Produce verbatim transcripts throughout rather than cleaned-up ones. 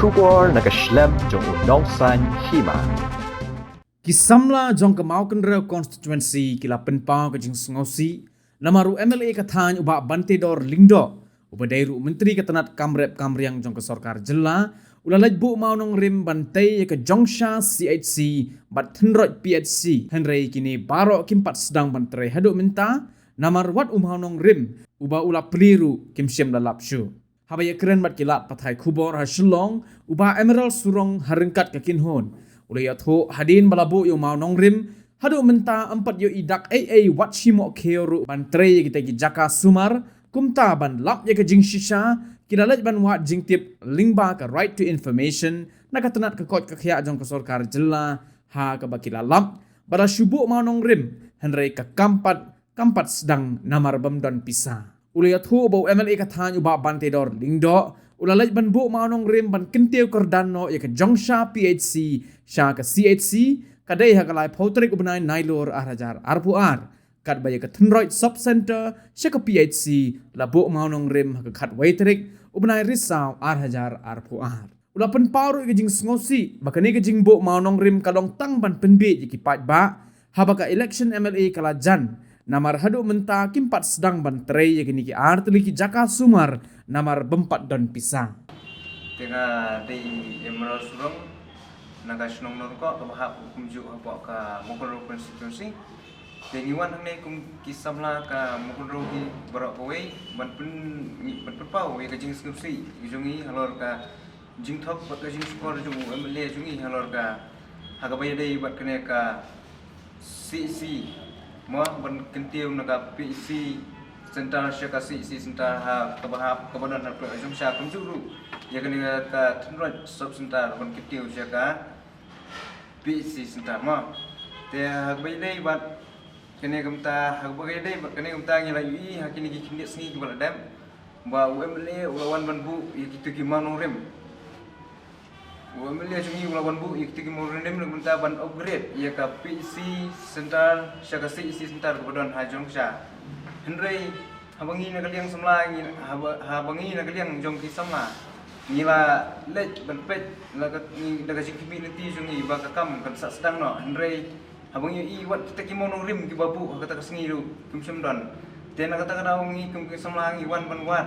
Khubor na ka shlem jong u Nongsaiñ Hima. Ki samla jong ka Mawkynrew constituency ki la pynpaw ka jingsngewsih namar u M L A ka thaiñ u Bah Bantedor Lyngdoh, uba dei ruh u Myntri ka tnat kam rep kam riang jong ka sorkar jylla, u la leit buh mawnongrim ban tei ïa ka Jongsha C H C bad Thynroit P H C, hynrei kine baroh kim pat sdang ban trei haduh mynta namar wat u mawnongrim uba u la plie ruh kim shym la lap shuh. Haba ïakren bad ki lad pathai khubor ha Shillong, u Bah Emerald Surong ha ryngkat ka kynhun u la ïathuh, hadien ba la buh ïa u mawnongrim, haduh mynta ym pat ïohi dak ei ei wat shim khiew ruh ban trei ïa kita ki jaka sumar. Kumta ban lap ïa ka jingshisha, ki la leit ban wad jingtip lyngba ka Right to Information na ka tnat ka koit ka khiah jong ka sorkar jylla, ha kaba ki la lap ba la shu buh mawnongrim, hynrei ka kam pat kam pat sdang namar bym don pisa. U la ïathuh ba u M L A ka thaiñ u Bah Bantedor Lyngdoh u la leit ban buh mawnongrim ban kyntiew kyrdan noh ïa ka Jongsha P H C sha ka C H C, ka dei ha ka laiphew tarik u bnai Nailur ar hajar arphew ar. Katba ïa ka Thynroit Sub Centre sha ka P H C la buh mawnongrim ha ka khatwei tarik u bnai Risaw ar hajar arphew ar. U la pynpaw ruh ïa ka jingsngewsih ba kane ka jingbuh mawnongrim ka long tang ban pynbiej ïa ki paidbah haba ka election M L A ka la jan, namar haduh mynta kim pat sdang ban trei ïa kine ki artylli ki jaka sumar namar bym pat don pisa. Te nga dei Emerald Surong na ka shnong Nongkoh kaba hap kumjuh hapoh ka Mawkynrew constituency. Te ngi wan hangne kum ki samla ka Mawkynrew hi baroh kawei ban pyn, ban pynpaw ïa ka jingsngewsih jong ngi halor ka jingthok bad ka jingshukor jong u M L A jong ngi halor ka, ha kaba ïadei bad kane ka C H C, mo, ban kyntiew na ka P H C Centre sha ka C H C Centre ha kaba hap, kaba don ha Jongsha, kumjuh ruh ïa kane ka Thynroit Sub Centre ban kyntiew sha ka P H C Centre, mo. Te ha kaba ïadei bad kane kumta, ha kaba ïadei bad kane kumta ngi la ïohi ha kine ki khyndiat sngi kiba la dep ba u M L A u la wan ban buh ïa kito ki mawnongrim. U M L A jong ngi u la wan buh ïa kito ki mawnongrim na ka bynta ban upgrade ïa ka P H C Centre sha ka C H C Centre kaba don ha Jongsha. Hynrei haba ngi na ka liang samla ngi, haba, haba ngi na ka liang jong ki samla ngi la leit ban peit la ka, ngi, da ka jingkhmih lynti jong ngi ba ka kam kan sa sdang noh. Hynrei haba ngi ïohi wat kita ki mawnongrim kiba buh ha kata ka sngi ruh kim shym don. Te na kata ka daw ngi kum ki samla ngi wan ban wad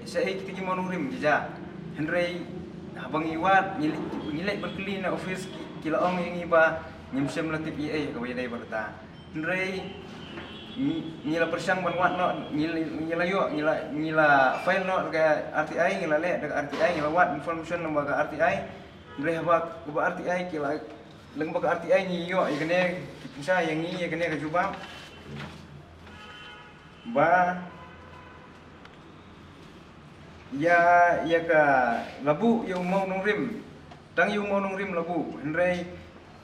shaei kita ki mawnongrim ki jia. Hynrei haba ngi wad, ngi leit, ngi leit ban kylli na office, ki, ki la ong ïa ngi ba ngim shym la tip ei ei ha kaba ïadei bad kata. Hynrei ngi, ngi la pyrshang ban wad noh, ngi, ngi la ïoh, ngi la, ngi la file noh da ka R T I, ngi la leh da ka R T I, ngi la wad information lyngba ka R T I. Hynrei haba kaba R T I ki la, lyngba ka R T I ngi ïoh ïa kane, ki pynshai ïa ngi ïa kane ka jubab ba ïa, ïa ka la buh ïa u mawnongrim, tang ïa u mawnongrim la buh, hynrei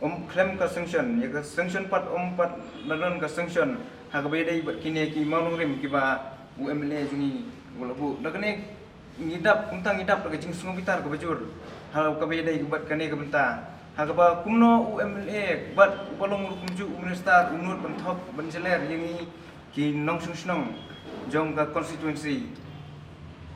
ym khlem ka sanction, ïa ka sanction pat ym pat la don ka sanction ha kaba ïadei bad kine ki mawnongrim kiba u M L A jong ngi u la buh. Da kane ngi dap, kumta ngi dap da ka jingsngewbitar kaba jur ha kaba ïadei bad kane ka bynta, ha kaba kumno u M L A bad uba long ruh kumjuh u minister u nud ban thok ban jler ïa ngi ki nongshong shnong jong ka constituency.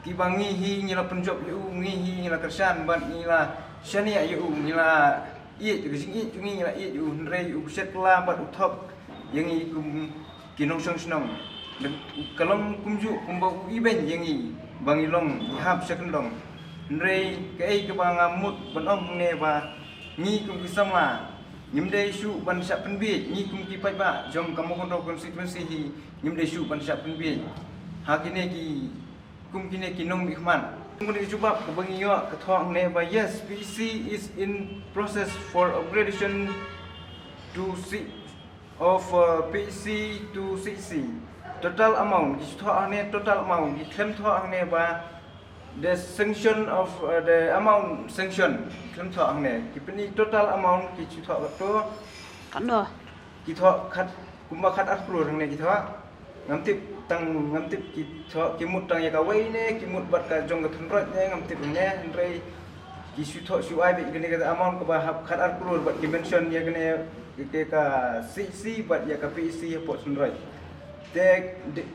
Kiba ngi hi ngi la pynjop ïa u, ngi hi ngi la kyrshan bad ngi la shaniah ïa u, ngi la ïeit, ka jingïeit jong ngi ngi la ïeit ïa u, hynrei u shet kylla bad u thok ïa ngi kum ki nongshong shnong. Ka long kumjuh kumba u ibeiñ ïa ngi ba ngi long ngi hap sha kyndong. Hynrei kaei kaba nga mut ban ong hangne ba ngi kum ki samla ngim dei shuh ban shah pynbieit, ngi kum ki paidbah jong ka Mawkynrew constituency hi ngim dei shuh ban shah pynbieit ha kine ki, kum kine ki nongmihkhmat. Kum kine ki jubab kaba ngi ïoh ka thoh hangne ba yes, P H C is in process for upgradation to C, of, uh, P H C to C H C. Total amount ki shu thoh hangne, total amount ki khlem thoh hangne ba the sanction of, uh, the amount sanction, khlem thoh hangne. Ki pyni total amount ki shu thoh katto. Katno? Ki thoh khat, kumba khat ar klur hangne ki thoh. Ngam tip tang, ngam tip ki thoh ki mut tang ïa kawei ne ki mut bad ka jong ka Thynroit ne, ngam tip hangne, hynrei ki shu thoh shu ai beit kane ka amount kaba hap khat ar klur bad ki mention ïa kane ka, ka C H C bad ïa ka P H C hapoh Thynroit. Te, de,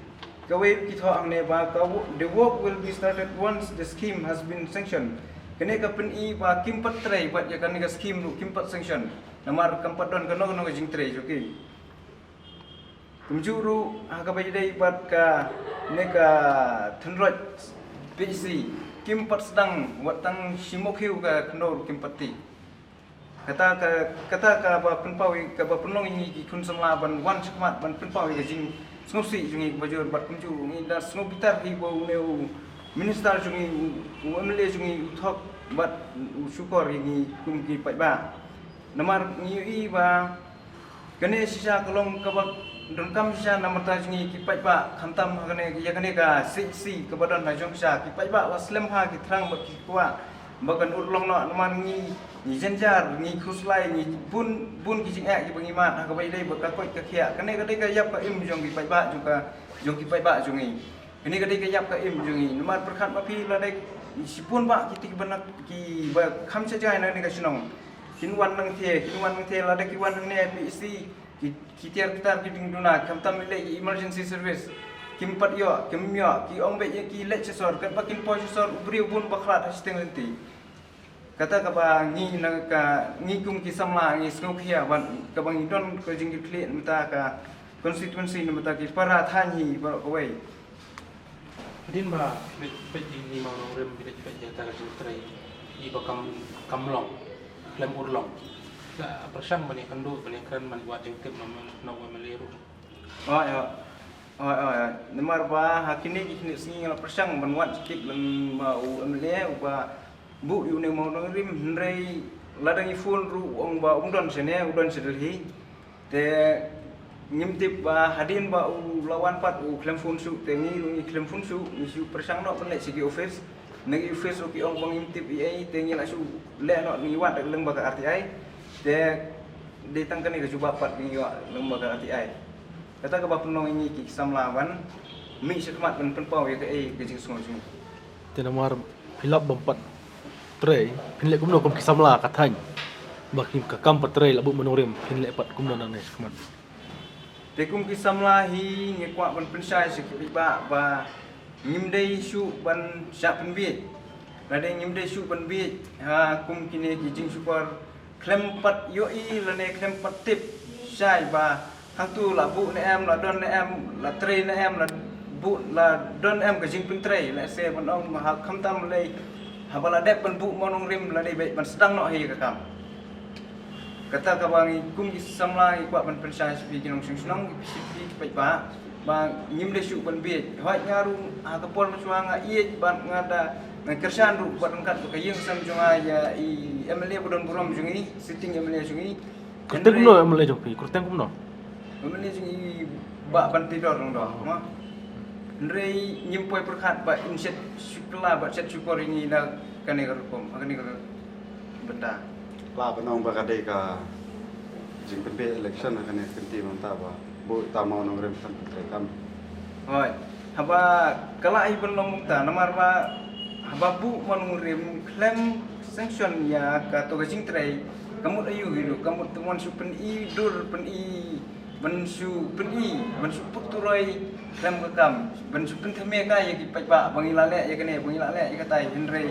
kawei ki thoh hangne ba ka wo-, the work will be started once the scheme has been sanctioned. Kane ka pyni ba kim pat trei bad ïa kane ka skim ruh kim pat sanction. Namar kam pat don kano kano ka jingtrei jong ki. Kumjuh ruh ha kaba ïadei bad kane ka thynroit P H C, kim pat sdang wat tang shi mawkhiew ka khyndew ruh kim pat tih. Kata ka, kata kaba pynpaw ïa, kaba pynlong ïa ngi ki khun samla ban wan shakhmat ban pynpaw ïa ka jingsngewsih jong ngi kaba jur bad kumjuh ngi da sngew bitar hi ba une u minister jong ngi, u, u M L A jong ngi u thok bad u shukor ïa ngi kum ki paidbah. Namar ngi ïohi ba kane shisha ka long kaba donkam shisha na bynta jong ngi ki paidbah, khamtam ha kane, ïa kane ka C H C kaba don ha jong shisha, ki paidbah la slem ha ki thrang bad ki kwah ba kan urlong noh, namar ngi, ngi jynjar, ngi khuslai, ngi bun, bun ki jingeh kiba ngi mad ha kaba ïadei bad ka koit ka khiah. Kane ka dei ka ïap ka im jong ki paidbah, jong ka, jong ki paidbah jong ngi. Kane ka dei ka ïap ka im jong ngi. Namar pyrkhat ma phi, la dei shibun bah kita kiba na, kiba kham sha jngai na kane ka shnong, kin wan nangtei, kin wan nangtei, la dei ki wan hangne P H C, ki, ki tiar ki tar ki ding duna, khamtam leh ki emergency service, kim pat ïoh, kim ïoh, ki ong beit ïa ki leit sha sor, katba kin poi sha sor u briew bun ba khlad ha shiteng lynti. Kata kaba ngi na ka, ngi kum ki samla ngi sngewkhia bad kaba ngi don ka jingkitkhlieh na bynta ka constituency, na bynta ki para thaiñ hi baroh kawei. Hadien ba phi leit peit ïa i Mawnongrim, phi leit peit ïa kata ka jingtrei, i ba kam, kam long, khlem urlong, la pyrshang ban ïakynduh, ban ïakren, ban wad jingtip na u M L A ruh? Oi, oi. Oi, oi, oi. Namar ba ha kine ki khyndiat sngi nga la pyrshang ban wad jingtip lem bad u M L A uba buh ïa une u Mawnongrim, hynrei lada ngi phone ruh u ong ba um don shane, u don sha Delhi. Te ngim tip ba hadien ba u la wan pat u khlem phone shuh, te ngi ruh ngi khlem phone shuh, ngi shu pyrshang noh ban leit sha ki office. Na ki office ruh ki ong ba ngim tip ei ei, te ngi la shu leh noh, ngi wad da ka lyngba ka R T I. Te dei tang kane ka jubab pat ba ngi ïoh lyngba ka R T I. Kata kaba pynlong ïa ngi ki samla ban mih shakhmat ban pynpaw ïa kaei ka jingsngew jong ngi. Te namar phi lap bym pat trei, phin leh kumno kum ki samla ka thaiñ ba kim, ka kam pat trei la buh Mawnongrim, phin leh pat kumno nangne shakhmat? Te kum ki samla hi ngi kwah ban pynshai sha ki paidbah ba ngim dei shuh ban shah pynbiej. Lada ngim dei shuh ban biej ha kum kine ki jingshukor, khlem pat ïohi lane khlem pat tip shai ba hangtu la buh ne em, la don ne em, la trei ne em, la buh, la don em ka jingpyntrei, lehse ban ong ha khamtam lei, haba la dep ban buh Mawnongrim la dei beit ban sdang noh hi ka kam. Kata kaba ngi kum ki samla ngi kwah ban pynshai sha phi ki nongshong shnong, ki phi, ki paidbah, ba ngim dei shuh ban biej. Hooid nga ruh ha ka por mynshuwa nga ïeit bad nga da, nga kyrshan ruh bad ryngkat bad ka ïing sem jong nga ïa i M L A ba don burom jong ngi, sitting M L A jong ngi. Kyrteng kumno M L A jong phi? Kyrteng kumno? M L A jong ngi Bah Banteidor Lyngdoh, mo. Hynrei ngim poi pyrkhat ba in shet shu kylla bad shet shukor ïa ngi na kane ka rukom, ha kane ka bynta. Lah ban ong ba ka dei ka jingpynbiej election ha kane ka kynti mynta ba buh ïa uta u Mawnongrim khlem pyntrei kam. Hooid. Haba ka lah hi ban long kumta, namar ba haba buh Mawnongrim khlem sanction ïa kato ka jingtrei, ka mut aïu hi ruh, ka mut te wan shu pyni dur, pyni, ban shu pyni, ban shu put turoi khlem ka kam, ban shu pynthame kai ïa ki paidbah ba ngi la leh ïa kane, ba ngi la leh ïa katai, hynrei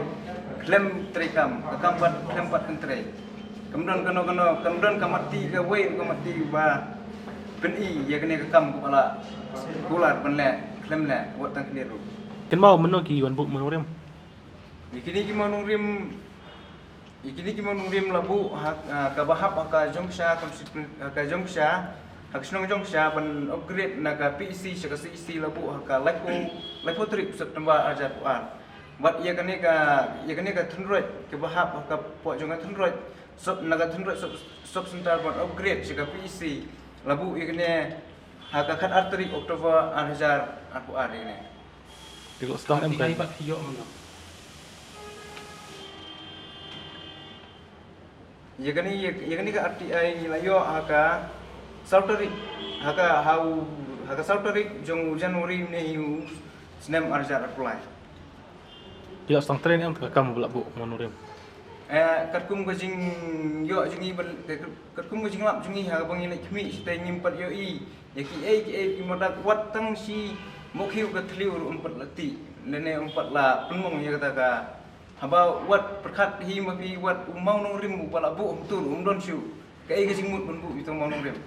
khlem trei kam, ka kam pat khlem pat pyntrei. Kam don kano kano, kam don ka matti kawei, ka matti ba pyni ïa kane ka kam kaba la kular ban leh, khlem leh, wat tang kane ruh. Kynmaw mynno ki wan buh Mawnongrim? Ïa kine ki Mawnongrim, ïa kine ki Mawnongrim la buh ha, ha kaba hap ha ka Jongksha, ka, ha ka Jongksha, ha ka shnong Jongksha ban upgrade na ka P H C sha ka C H C la buh ha ka laiphew, laiphew tarik September arhajar arphew ar. Bad ïa kane ka, ïa kane ka thynroit kaba hap ha ka pok jong ka thynroit, sub, na ka thynroit sub, sub center ban upgrade sha ka P H C la buh ïa kane ha ka khatar tarik October arhajar arphew ar ïa kane. Te ka sdang em ka? Ar T I pat phi ïoh mynno? Ïa kane, ïa, ïa kane ka R T I ngi la ïoh ha ka saw tarik, ha ka, ha u, ha ka saw tarik jong u January ne hi u snem arhajar arphew lai. Phi la sdang trei ne em ka kam ba la buh Mawnongrim? Eh, katkum ka jingïoh jong ngi ba, katkum ka jinglap jong ngi ha kaba ngi leit khmih shatei ngim pat ïohi ïa kiei kiei ki murda, wat tang shi mawkhiew ka thliew ruh ym pat la tih lane ym pat la pynmong ïa kata ka Haba wat pyrkhat hi ma phi wat u mawnongrim u ba la buh hangtu um don shuh. Kaei ka jingmut ban buh ïa uto u mawnongrim?